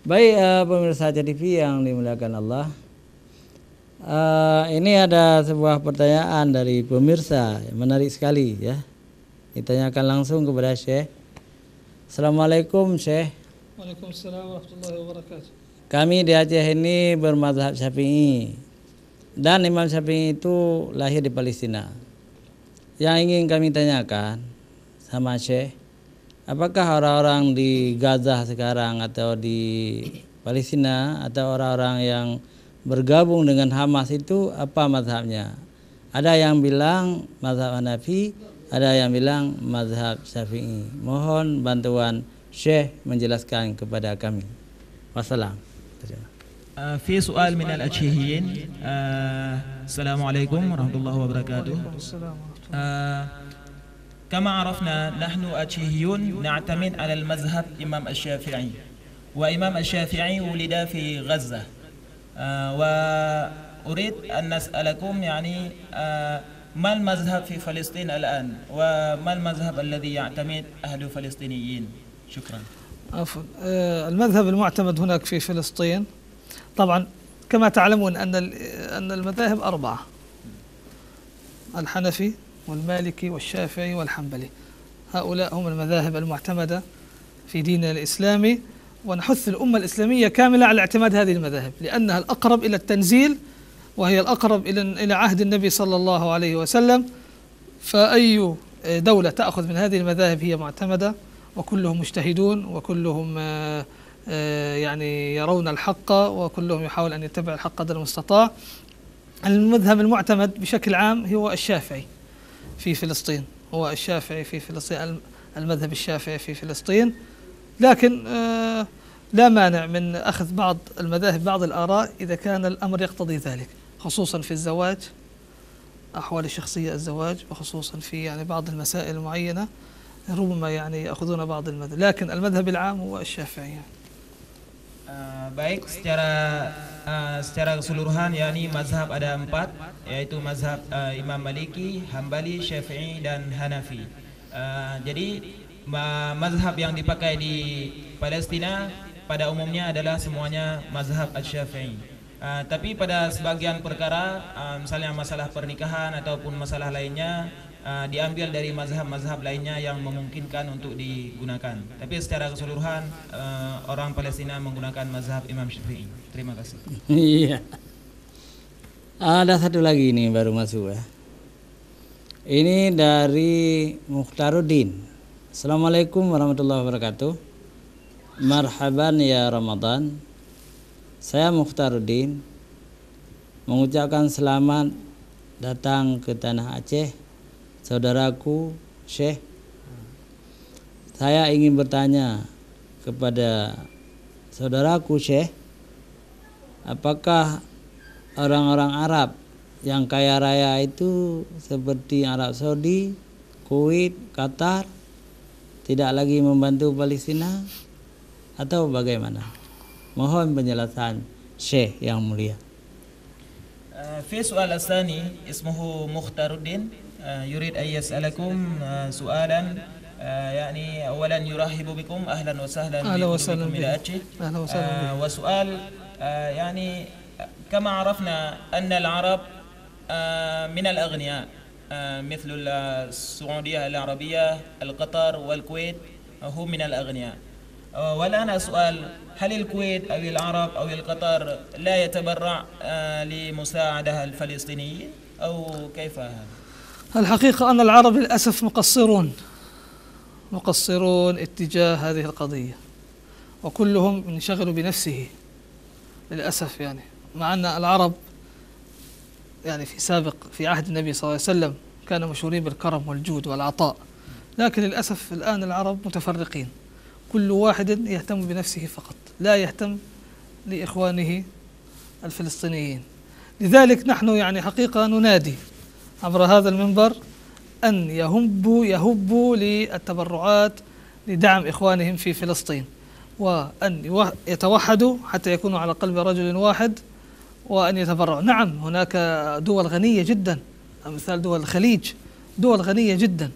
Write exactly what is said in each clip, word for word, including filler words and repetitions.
Baik, eh, pemirsa C T V yang dimuliakan Allah. Eh, ini ada sebuah pertanyaan dari pemirsa yang menarik sekali, ya. Ditanyakan langsung kepada Syekh. Assalamualaikum, Syekh. Waalaikumsalam warahmatullahi wabarakatuh. Kami di Aceh ini bermazhab Syafi'i. Dan Imam Syafi'i itu lahir di Palestina. Yang ingin kami tanyakan sama Syekh, apakah orang-orang di Gaza sekarang atau di Palestina atau orang-orang yang bergabung dengan Hamas itu apa mazhabnya? Ada yang bilang mazhab Hanafi, ada yang bilang mazhab Syafi'i. Mohon bantuan Syekh menjelaskan kepada kami. Wassalam. آه، في سؤال من الأتشيهيين. آه، السلام عليكم ورحمة الله وبركاته. آه، كما عرفنا، نحن أتشيهيون نعتمد على المذهب إمام الشافعي، وإمام الشافعي ولد في غزة. آه، وأريد أن نسألكم، يعني، آه، ما المذهب في فلسطين الآن؟ وما المذهب الذي يعتمد أهل فلسطينيين؟ شكرا. عفوا. آه، المذهب المعتمد هناك في فلسطين، طبعا، كما تعلمون أن ال- أن المذاهب أربعة: الحنفي والمالكي والشافعي والحنبلي. هؤلاء هم المذاهب المعتمدة في ديننا الإسلامي، ونحث الأمة الإسلامية كاملة على اعتماد هذه المذاهب، لأنها الأقرب إلى التنزيل، وهي الأقرب إلى إلى عهد النبي صلى الله عليه وسلم. فأي دولة تأخذ من هذه المذاهب هي معتمدة، وكلهم مجتهدون، وكلهم، آه، آه، يعني، يرون الحق، وكلهم يحاول أن يتبع الحق قدر المستطاع. المذهب المعتمد بشكل عام هو الشافعي في فلسطين، هو الشافعي في فلسطين، الم- المذهب الشافعي في فلسطين. لكن، آه، لا مانع من أخذ بعض المذاهب، بعض الآراء، إذا كان الأمر يقتضي ذلك، خصوصا في الزواج، أحوال الشخصية، الزواج، وخصوصا في، يعني، بعض المسائل المعينة، ربما، يعني، يأخذون بعض المذهب، لكن المذهب العام هو الشافعي. Ah, baik, secara ah, secara keseluruhan, yakni mazhab ada empat, yaitu mazhab ah, Imam Maliki, Hambali, Syafi'i, dan Hanafi. Ah, jadi ma- mazhab yang dipakai di Palestina pada umumnya adalah semuanya mazhab Asy-Syafi'i. Ah, tapi pada sebagian perkara, ah, misalnya masalah pernikahan ataupun masalah lainnya, ah, diambil dari mazhab-mazhab lainnya yang memungkinkan untuk digunakan. Tapi secara keseluruhan, ah, orang Palestina menggunakan mazhab Imam Syafi'i. Terima kasih. Iya. Ada satu lagi ni baru masuk ya. Ini dari Mukhtaruddin. Assalamualaikum warahmatullahi wabarakatuh. Marhaban ya Ramadan. Saya Mukhtaruddin mengucapkan selamat datang ke tanah Aceh, saudaraku Syekh. Saya ingin bertanya kepada saudaraku Syekh, apakah orang-orang Arab yang kaya raya itu seperti Arab Saudi, Kuwait, Qatar tidak lagi membantu Palestina atau bagaimana? Mohon penjelasan Syekh yang mulia. آه، في سؤال الثاني اسمه مختار الدين، آه، يريد أن يسألكم آه، سؤالا. آه، يعني أولا يرحب بكم، أهلا وسهلا أهلا وسهلا بقدومكم إلى بك. أتشي. أهلا وسهلا آه، بك. وسؤال آه، يعني كما عرفنا أن العرب آه، من الأغنياء، آه، مثل السعودية العربية، القطر والكويت، هم من الأغنياء. آه، والآن السؤال، هل الكويت أو العرب أو القطر لا يتبرع آه، لمساعدة الفلسطينيين أو كيف هذا؟ الحقيقة أن العرب للأسف مقصرون، مقصرون اتجاه هذه القضية، وكلهم منشغل بنفسه للأسف، يعني، مع أن العرب، يعني، في سابق، في عهد النبي صلى الله عليه وسلم، كانوا مشهورين بالكرم والجود والعطاء، لكن للأسف الآن العرب متفرقين، كل واحد يهتم بنفسه فقط، لا يهتم لإخوانه الفلسطينيين. لذلك نحن، يعني، حقيقة ننادي عبر هذا المنبر أن يهبوا، يهبوا للتبرعات لدعم إخوانهم في فلسطين، وأن يوه-، يتوحدوا حتى يكونوا على قلب رجل واحد، وأن يتبرعوا. نعم، هناك دول غنية جدا، أمثال دول الخليج، دول غنية جدا،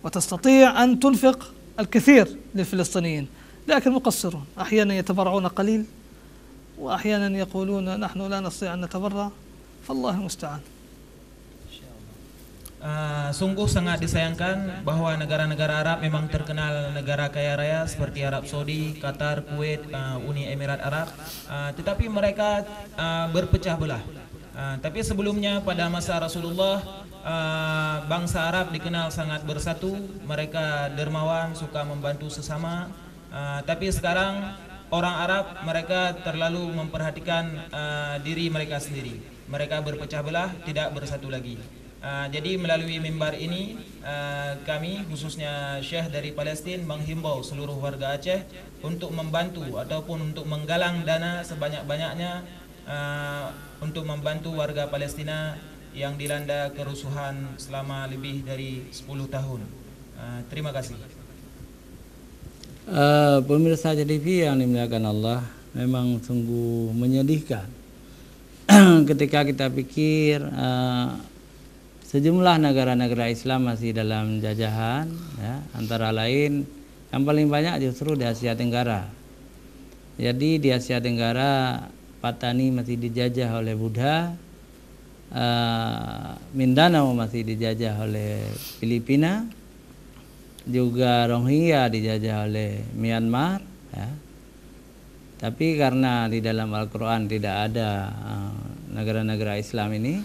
وتستطيع أن تنفق الكثير للفلسطينيين، لكن مقصرون، أحيانا يتبرعون قليل، وأحيانا يقولون: "نحن لا نستطيع أن نتبرع"، فالله المستعان. Ah, sungguh sangat disayangkan bahwa negara-negara Arab memang terkenal negara kaya raya seperti Arab Saudi, Qatar, Kuwait, ah, Uni Emirat Arab, ah, tetapi mereka, ah, berpecah belah. Ah, tapi sebelumnya pada masa Rasulullah, ah, bangsa Arab dikenal sangat bersatu, mereka dermawan, suka membantu sesama. Ah, tapi sekarang orang Arab mereka terlalu memperhatikan, ah, diri mereka sendiri. Mereka berpecah belah, tidak bersatu lagi. Ah, jadi melalui mimbar ini, ah, kami khususnya Syekh dari Palestin menghimbau seluruh warga Aceh untuk membantu ataupun untuk menggalang dana sebanyak-banyaknya, ah, untuk membantu warga Palestina yang dilanda kerusuhan selama lebih dari sepuluh tahun. Ah, terima kasih. Eh, pemirsa J T V yang dimuliakan Allah, memang sungguh menyedihkan ketika kita pikir, eh, sejumlah negara-negara Islam masih dalam jajahan, ya, antara lain yang paling banyak justru di Asia Tenggara. Jadi di Asia Tenggara, Patani masih dijajah oleh Buddha, eh, Mindanao masih dijajah oleh Filipina, juga Rohingya dijajah oleh Myanmar, ya. Tapi karena di dalam Al-Quran tidak ada, eh, negara-negara Islam ini,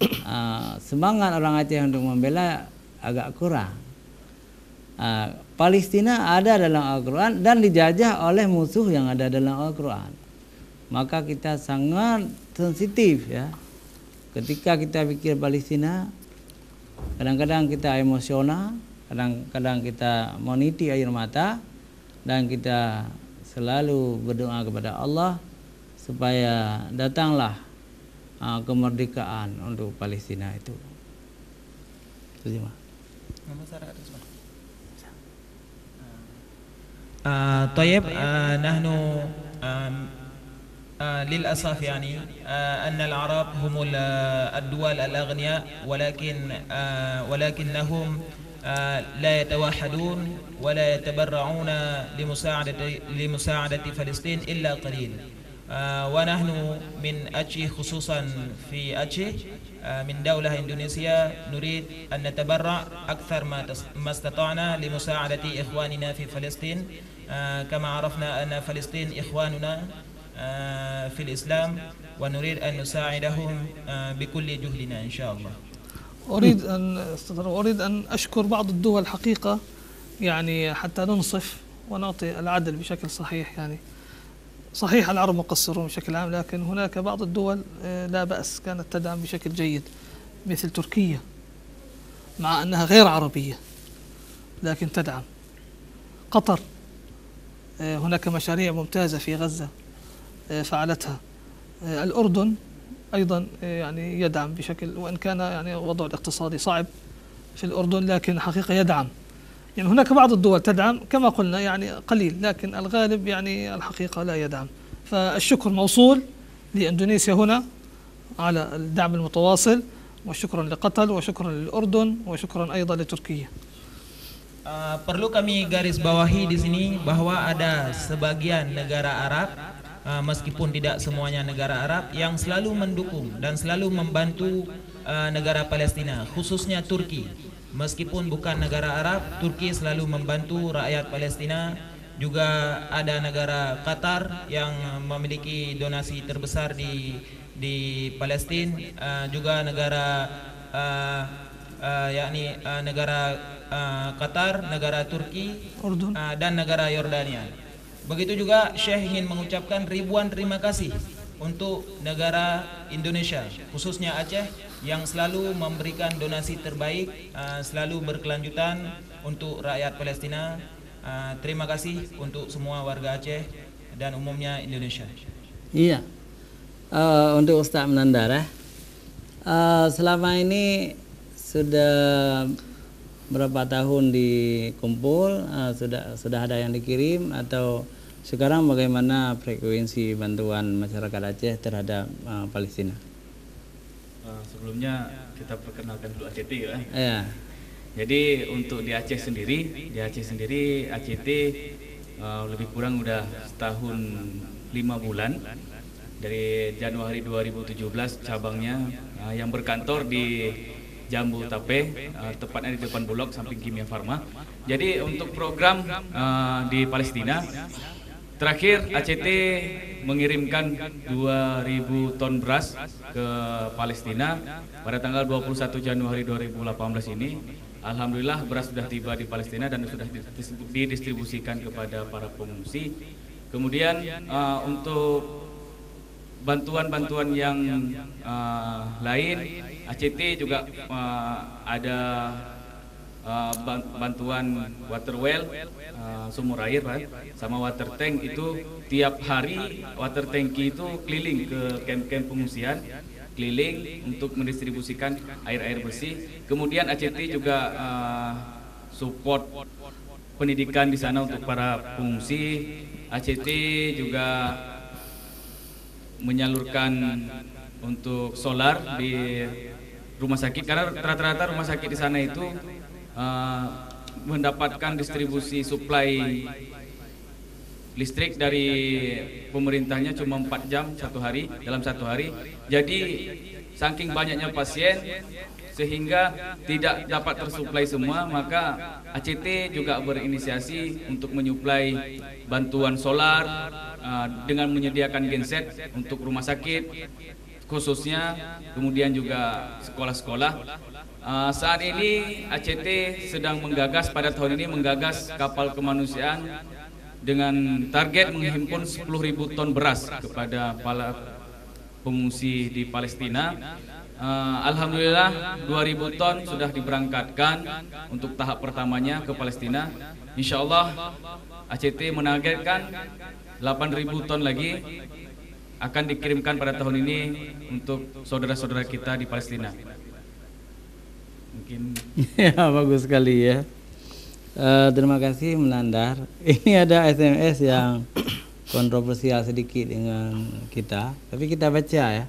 eh, semangat orang Aceh untuk membela agak kurang. Ah, Palestina ada dalam Al-Quran dan dijajah oleh musuh yang ada dalam Al-Quran. Maka kita sangat sensitif, ya. Ketika kita pikir Palestina, kadang-kadang kita emosional, kadang-kadang kita meniti air mata, dan kita selalu berdoa kepada Allah supaya datanglah, ah, kemerdekaan untuk Palestina itu. Terjemah. آه، طيب، آه، نحن، آم، آه، للأسف، يعني، آه، أن العرب هم ال-، الدول الأغنياء، ولكن، آه، ولكنهم، آه، لا يتوحدون ولا يتبرعون لمساعدة، لمساعدة فلسطين إلا قليل. آه، ونحن من أتشي، خصوصا في أتشي، آه، من دولة إندونيسيا، نريد أن نتبرع أكثر ما تس-، ما استطعنا لمساعدة إخواننا في فلسطين. آه، كما عرفنا أن فلسطين إخواننا، آه، في الإسلام، ونريد أن نساعدهم، آه، بكل جهدنا إن شاء الله. أريد أن أريد أن أشكر بعض الدول حقيقة، يعني حتى ننصف ونعطي العدل بشكل صحيح. يعني صحيح العرب مقصرون بشكل عام، لكن هناك بعض الدول، آه، لا بأس، كانت تدعم بشكل جيد، مثل تركيا، مع أنها غير عربية لكن تدعم. قطر، آه، هناك مشاريع ممتازة في غزة، آه، فعلتها. آه، الأردن أيضا، آه، يعني يدعم بشكل، وإن كان يعني وضعه الاقتصادي صعب في الأردن، لكن حقيقة يدعم. يعني هناك بعض الدول تدعم كما قلنا، يعني قليل، لكن الغالب يعني الحقيقة لا يدعم. فالشكر موصول لإندونيسيا هنا على الدعم المتواصل، وشكرا لقطر، وشكرا للأردن، وشكرا أيضا لتركيا. Uh, perlu kami garis bawahi di sini bahwa ada sebagian negara Arab, uh, meskipun tidak semuanya negara Arab, yang selalu mendukung dan selalu membantu, uh, negara Palestina, khususnya Turki. Meskipun bukan negara Arab, Turki selalu membantu rakyat Palestina. Juga ada negara Qatar yang memiliki donasi terbesar di di Palestin, uh, juga negara, uh, uh, yakni, uh, negara, uh, Qatar, negara Turki, Urdun. Uh, dan negara Yordania. Begitu juga Syekh ingin mengucapkan ribuan terima kasih untuk negara Indonesia, khususnya Aceh, yang selalu memberikan donasi terbaik, uh, selalu berkelanjutan untuk rakyat Palestina. Uh, terima kasih untuk semua warga Aceh dan umumnya Indonesia. Iya. Uh, untuk Ustaz Menandar, eh. Uh, selama ini sudah berapa tahun dikumpul, uh, sudah sudah ada yang dikirim, atau sekarang bagaimana frekuensi bantuan masyarakat Aceh terhadap, uh, Palestina? Uh, sebelumnya kita perkenalkan dulu A C T ya. Ya. Jadi untuk di Aceh sendiri, di Aceh sendiri A C T Eh, lebih kurang udah setahun lima bulan. Dari Januari dua ribu tujuh belas cabangnya, eh, yang berkantor di Jambu Tape, eh, tepatnya di depan Bulog samping Kimia Farma. Jadi untuk program, eh, di Palestina, terakhir A C T mengirimkan dua ribu ton beras ke Palestina pada tanggal dua puluh satu Januari dua ribu delapan belas ini. Alhamdulillah, beras sudah tiba di Palestina dan sudah didistribu-, didistribusikan kepada para pengungsi. Kemudian, eh, untuk bantuan-bantuan yang, eh, lain, A C T juga, eh, ada, eh, ban-, bantuan water well, eh, sumur air, kan, sama water tank. Itu tiap hari water tanki itu keliling ke kem-kem pengungsian, keliling untuk mendistribusikan air-air bersih. Kemudian A C T juga, eh, support pendidikan di sana untuk para pengungsi. A C T juga menyalurkan untuk solar di rumah sakit, karena rata-rata rumah sakit di sana itu, eh, mendapatkan distribusi suplai listrik dari pemerintahnya cuma empat jam satu hari, dalam satu hari. Jadi, saking banyaknya pasien, sehingga tidak dapat tersuplai semua, maka A C T juga berinisiasi untuk menyuplai bantuan solar, ah, dengan menyediakan genset untuk rumah sakit khususnya, kemudian juga sekolah-sekolah. Ah, saat ini A C T sedang menggagas, pada tahun ini menggagas kapal kemanusiaan dengan target menghimpun sepuluh ribu ton beras kepada para pengungsi di Palestina. Eh, alhamdulillah, dua ribu ton sudah diberangkatkan untuk tahap pertamanya ke Palestina. Insya Allah, A C T menargetkan delapan ribu ton lagi akan dikirimkan pada tahun ini untuk saudara-saudara kita di Palestina. Mungkin. Ya, bagus sekali, ya. Eh, terima kasih, Menandar. Ini ada S M S yang kontroversial sedikit dengan kita, tapi kita baca, ya,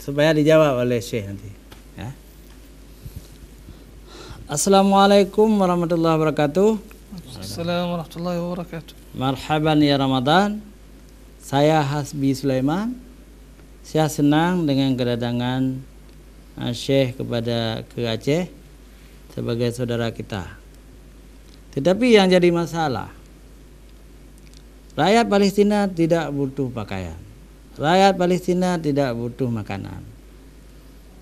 supaya dijawab oleh Syekh nanti, ya. Assalamualaikum warahmatullahi wabarakatuh. Assalamualaikum warahmatullahi wabarakatuh. Marhaban ya Ramadan. Saya Hasbi Sulaiman. Saya senang dengan kedatangan, ah, Syekh kepada, ke Aceh sebagai saudara kita. Tetapi yang jadi masalah, rakyat Palestina tidak butuh pakaian. Rakyat Palestina tidak butuh makanan.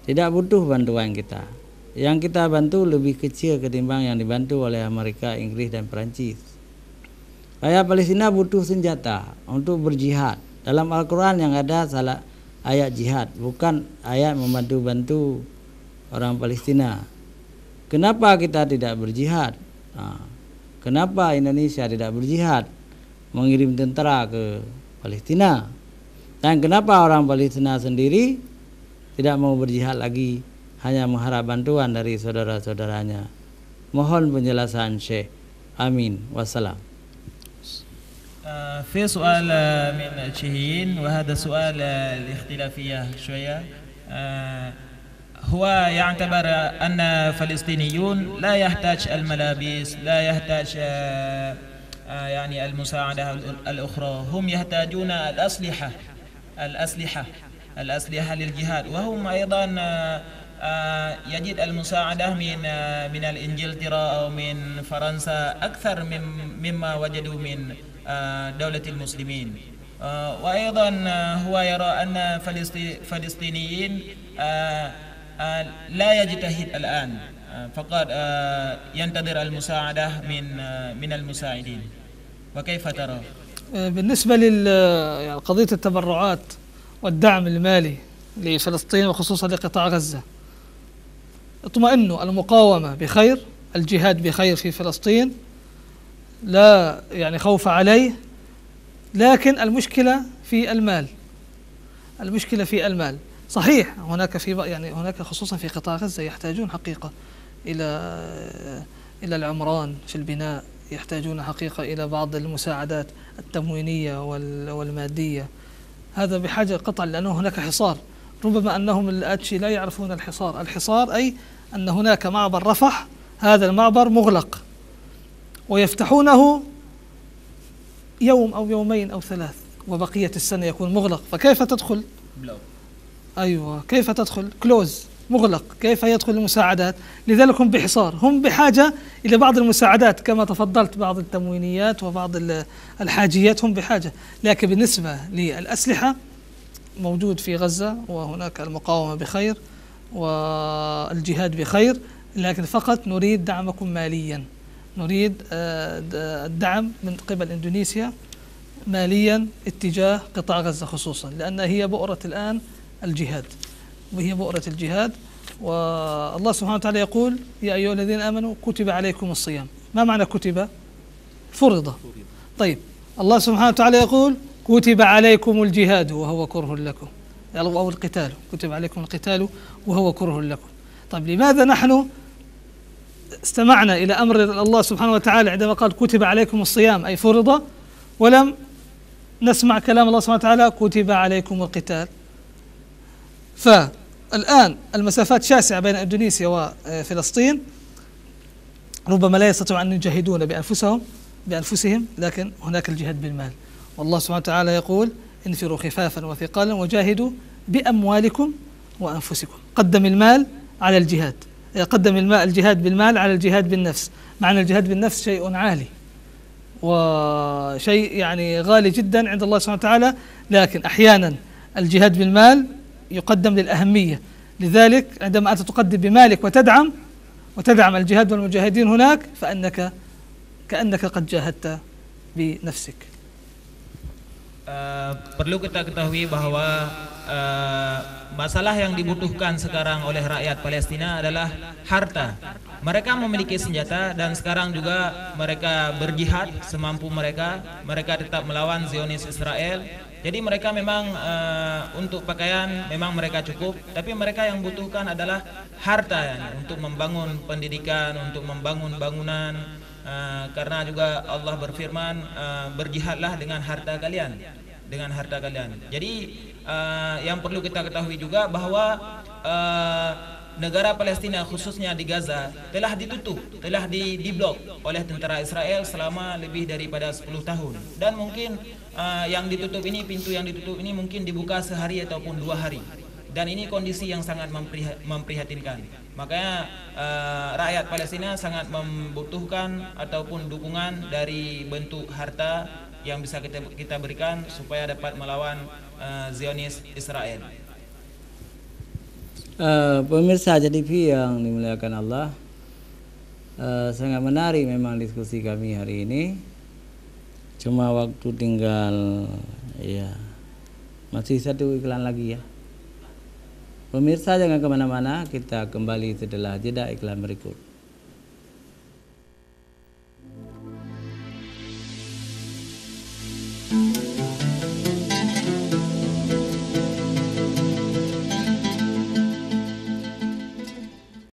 Tidak butuh bantuan kita. Yang kita bantu lebih kecil ketimbang yang dibantu oleh Amerika, Inggris, dan Perancis. Rakyat Palestina butuh senjata untuk berjihad. Dalam Al-Quran yang ada salah ayat jihad, bukan ayat membantu-bantu orang Palestina. Kenapa kita tidak berjihad? Ha, kenapa Indonesia tidak berjihad mengirim tentara ke Palestina? Dan kenapa orang Palestina sendiri tidak mau berjihad lagi, hanya mengharap bantuan dari saudara-saudaranya? Mohon penjelasan, Syekh. Amin. Wassalam. آه، في سؤال، آه، من التشيهيين، وهذا سؤال، آه، الاختلافية شوية. آه، هو يعتبر أن فلسطينيون لا يحتاج الملابس، لا يحتاج، آه، آه، يعني المساعدة الأخرى، هم يحتاجون الأسلحة، الأسلحة. الأسلحة للجهاد، وهم أيضًا، آه، آه، يجد المساعدة من، آه، من الإنجلترا أو من فرنسا أكثر من، مما وجدوا من، آه، دولة المسلمين. آه، وأيضًا، آه، هو يرى أن فلسطي-، فلسطينيين، آه، آه، لا يجتهد الآن، آه، فقط، آه، ينتظر المساعدة من، آه، من المساعدين. وكيف ترى؟ آه، بالنسبة لل-، يعني، قضية التبرعات والدعم المالي لفلسطين وخصوصًا لقطاع غزة، اطمئنوا، المقاومة بخير، الجهاد بخير في فلسطين، لا، يعني، خوف عليه، لكن المشكلة في المال. المشكلة في المال. صحيح، هناك في بع-، يعني، هناك خصوصًا في قطاع غزة يحتاجون حقيقة إلى، إلى العمران في البناء، يحتاجون حقيقة إلى بعض المساعدات التموينية وال-، والمادية. هذا بحاجة قطعًا، لأنه هناك حصار. ربما أنهم الآتشي لا يعرفون الحصار. الحصار أي أن هناك معبر رفح، هذا المعبر مغلق، ويفتحونه يوم أو يومين أو ثلاث، وبقية السنة يكون مغلق، فكيف تدخل؟ أيوة، كيف تدخل؟ كلوز، مغلق، كيف يدخل المساعدات؟ لذلك هم بحصار، هم بحاجة إلى بعض المساعدات كما تفضلت، بعض التموينيات وبعض ال-، الحاجيات هم بحاجة، لكن بالنسبة للأسلحة موجود في غزة، وهناك المقاومة بخير والجهاد بخير، لكن فقط نريد دعمكم ماليا، نريد، آه، د-، الدعم من قبل إندونيسيا ماليا اتجاه قطاع غزة خصوصا، لأن هي بؤرة الآن الجهاد، وهي بؤرة الجهاد. والله سبحانه وتعالى يقول: يا أيها الذين آمنوا كتب عليكم الصيام. ما معنى كتب؟ فرض. طيب، الله سبحانه وتعالى يقول: كتب عليكم الجهاد وهو كره لكم، يعني، أو القتال، كتب عليكم القتال وهو كره لكم. طيب، لماذا نحن استمعنا إلى أمر الله سبحانه وتعالى عندما قال: كتب عليكم الصيام، أي فرض، ولم نسمع كلام الله سبحانه وتعالى: كتب عليكم القتال؟ فالآن المسافات شاسعة بين إندونيسيا وفلسطين، ربما لا يستطيعون أن يجاهدون بأنفسهم، بأنفسهم، لكن هناك الجهاد بالمال. والله سبحانه وتعالى يقول: انفروا خفافا وثقالا وجاهدوا بأموالكم وأنفسكم. قدم المال على الجهاد، قدم المال، الجهاد بالمال على الجهاد بالنفس، مع أن الجهاد بالنفس شيء عالي وشيء، يعني، غالي جدا عند الله سبحانه وتعالى، لكن أحيانا الجهاد بالمال يقدم للأهمية. لذلك عندما أنت تقدم بمالك وتدعم، وتدعم الجهاد والمجاهدين هناك، فأنك كأنك قد جاهدت بنفسك. Eh, perlu kita ketahui bahwa, eh, masalah yang dibutuhkan sekarang oleh rakyat Palestina adalah harta. Mereka memiliki senjata dan sekarang juga mereka berjihad semampu mereka. Mereka tetap melawan Zionis Israel. Jadi mereka memang, eh, untuk pakaian memang mereka cukup, tapi mereka yang butuhkan adalah harta, yani, untuk membangun pendidikan, untuk membangun bangunan, eh, karena juga Allah berfirman, eh, "Berjihadlah dengan harta kalian, dengan harta kalian." Jadi, eh, yang perlu kita ketahui juga bahwa, eh, negara Palestina, khususnya di Gaza, telah ditutup, telah di-, diblok oleh tentara Israel selama lebih daripada sepuluh tahun. Dan mungkin, eh, yang ditutup ini, pintu yang ditutup ini mungkin dibuka sehari ataupun dua hari. Dan ini kondisi yang sangat mempriha-, memprihatinkan. Makanya, eh, rakyat Palestina sangat membutuhkan ataupun dukungan dari bentuk harta yang bisa kita, kita berikan supaya dapat melawan, eh, Zionis Israel. Eh, pemirsa J T V yang dimuliakan Allah, eh, sangat menarik memang diskusi kami hari ini. Cuma waktu tinggal, ya, masih satu iklan lagi, ya. Pemirsa, jangan ke mana-mana, kita kembali setelah jeda iklan berikut.